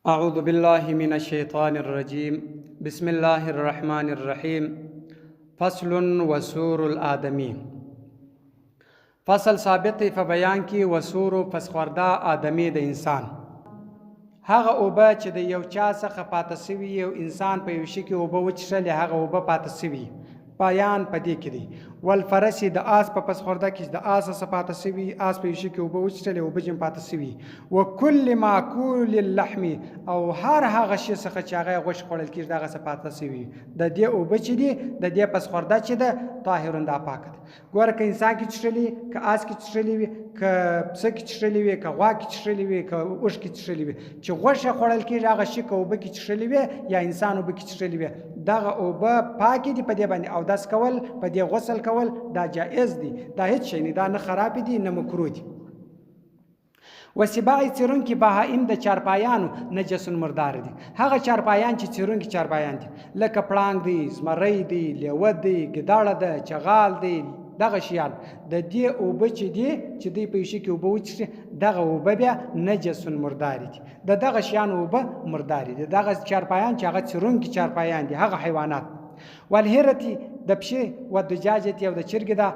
اعوذ بالله من الشیطان الرجیم، بسم الله الرحمن الرحیم. فصل وسور الآدمی. فصل ثابت دی په بیان کې وسور پسخورده آدمی د انسان. هغه اوبه چې د یو چا څخه پاته سوي، یو انسان په یو شي کې اوبه وچښلې، هغه اوبه پاته سوي، بیان په دې کې دی. والفرس د آس په پسخورده کې چې د آس څخه پاته سوي، آس په یو شي کې اوبه وچښلې، اوبه جم پاته سوي. وکل ماکول اللحم، او هر هغه شي څخه چې هغه غوښه خوړل کېږي، دغه څه پاته سوي، د دې اوبه چې دي، د دې پسخورده چې ده، طاهر دا پاکه ده. ګوره که انسان کې څښلي، که آس کې څښلي وي، که پسه کې څښلي وي، که غوا کې څښلي وي، که اوښ کې څښلي وي، چې غوښه خوړل کېږي هغه شي که اوبه کې څښلي وي یا انسان اوبه کې څښلي وي، دغه اوبه پاکې دي. په دې باندې اودس کول، په دې غسل کول دا جایز دي، دا هیڅ شی نه، دا نه خراب دي نه مکروه دي. وسباع څیرونکي بهایم د چارپایانو نجسون مردار دي. هغه چارپایان چې څیرونکي چارپایان دي، لکه پړانګ دی، زمری دی، لیوه دی، ګیدړه ده، چغال دی، دغه شیان د دې اوبه چې دي، چې دوی په یو شي کې اوبه وڅښي، دغه اوبه بیا نجسون مردارې دي. د دغه شیانو اوبه مردارې دي. دغه چارپایان چې هغه څیرونکي چارپایان دي، هغه حیوانات. والهرتي د پښې، والدجاجتي او د چرګې ده،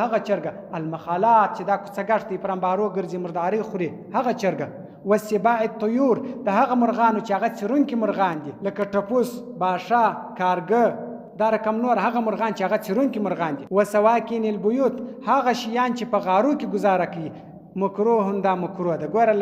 هغه چرګه المخالات چې دا کوڅه ګشت دی، پر انبارو ګرځي، مردارۍ خوري، هغه چرګه. والسباع الطیور د هغه مرغانو چې هغه څیرونکي مرغان دي، لکه ټپوس، باښه، کارګه، دا رقم نور هغه مرغان چې هغه څیرونکي مرغان دي. وسواکین البیوت هغه شیان چې په غارو کې ګزاره کوي، مکروه دا مکروه ده. ګوره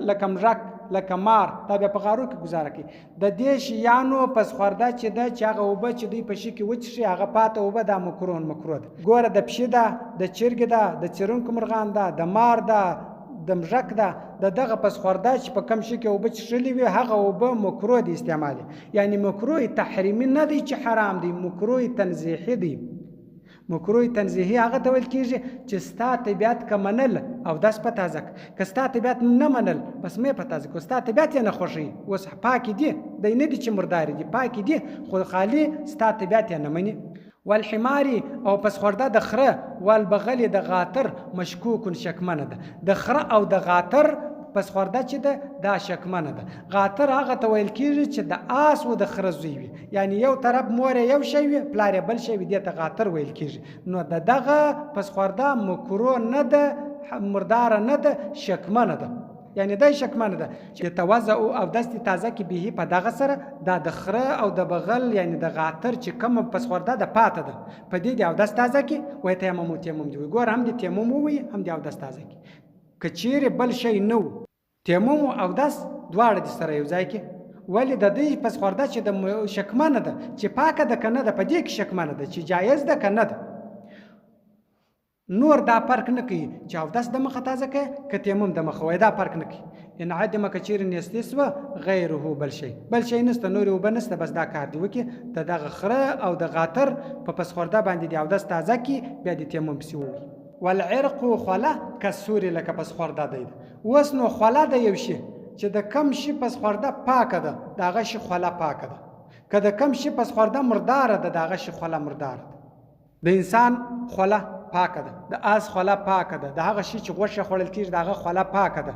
لکه مږک، لکه مار، دا بیا په غارو کې ګزاره کوي. د دې شیانو پسخورده چې ده، چې هغه اوبه چې دوی په شي کې وڅښي، هغه پاته اوبه دا مکروه مکروه ده. ګوره د پښې ده، د چرګې ده، د څیرونکو مرغان ده، د مار ده، د مږک ده، د دغه پسخورده چې په کم شي کې اوبه څښلې وي، هغه اوبه مکروه دي استعمالي. یعنی مکروه تحریمي نه دی چې حرام دی، مکروه تنزیحي دی. مکروه تنزیهي هغه ته ویل کېږي چې ستا طبیعت که منل اودس په تازه که ستا طبیعت نه منل بس مې په تازه که ستا طبیعت یې نه خوښوي، اوس پاکې دي، دی نه دي چې مردارې دي، پاکې دي، خو خالي ستا طبیعت یې نه مني. والحماري او پسخورده د خره، والبغلي د غاتر مشکوک شکمنه ده. د خره او د غاتر پسخورده چې ده دا شکمنه ده. غاتر هغه ته ویل کېږي چې د آس و د خره زوی وي، یعنی یو طرف مور یې یو شی وي، پلار یې بل شی وي، دې ته غاتر ویل کېږي. نو د دغه پسخورده مکروه نه ده، مرداره نه ده، شکمنه ده. یعنی دی شکمنه ده چې توضع او اودس دې تازه کې به په دغه سره دا د خره او د بغل یعنی د غاتر چې کومه پسخورده ده پاته ده، په دې د اودس تازه کې وایي تیمم و تیمم دي وایي. ګوره هم دې تیمم ووایي هم دې اودس تازه کې. که چیرې بل شی نه و، تیمم او اودس دواړه دې سره یو ځای کې. ولې د دې پسخورده چې د شکمنه ده چې پاکه ده که نه ده، په دې کې شکمنه ده چې جایز ده که نه ده. نور دا فرق نه کوي چې اودس د مخه تازه کوي که تیمم د مخه وایي، دا فرق نه کوي. انعدمه که چیرې نیستي سوه غیره بل شی، بل شی نشته، نورې اوبه نشته، بس دا کار دې وکړي. د دغه خره او د غاتر په پسخورده باندې د اودس تازه کړي، بیا د تیمم پسې ووایي. والعرق خوله کسورې لکه پسخورده دی. اوس نو خوله د یو شي چې د کم شي پسخورده پاکه ده، د هغه شي خوله پاکه ده. که د کم شي پسخورده مرداره ده، د هغه شي خوله مرداره ده. د انسان خوله پاکه ده، د آس خوله پاکه ده، د هغه شي چې غوښه خوړل کېږي د هغه خوله پاکه ده.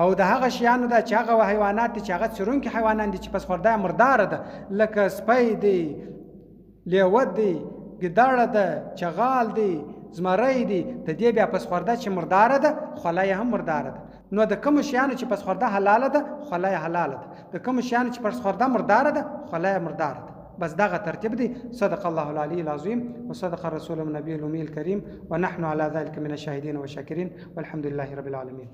او د هغه شیانو ده چې هغه حیوانات دي چې هغه څیرونکي حیوانان دي چې پسخورده یې مرداره ده، لکه سپی دی، لیوه دی، ګیدړه ده، چغال دی، زمری دی، د دې بیا پسخورده چې مرداره ده خوله یې هم مرداره ده. نو د کومو شیانو چې پسخورده حلاله ده خوله یې حلاله ده، د کومو شیانو چې پسخورده مرداره ده خوله یې مرداره ده. بس دغه ترتیب دی. صدق الله العلی العظیم وصدق الرسول النبی الأمي الكريم ونحن على ذلك من الشاهدين والشاكرين والحمد لله رب العالمين.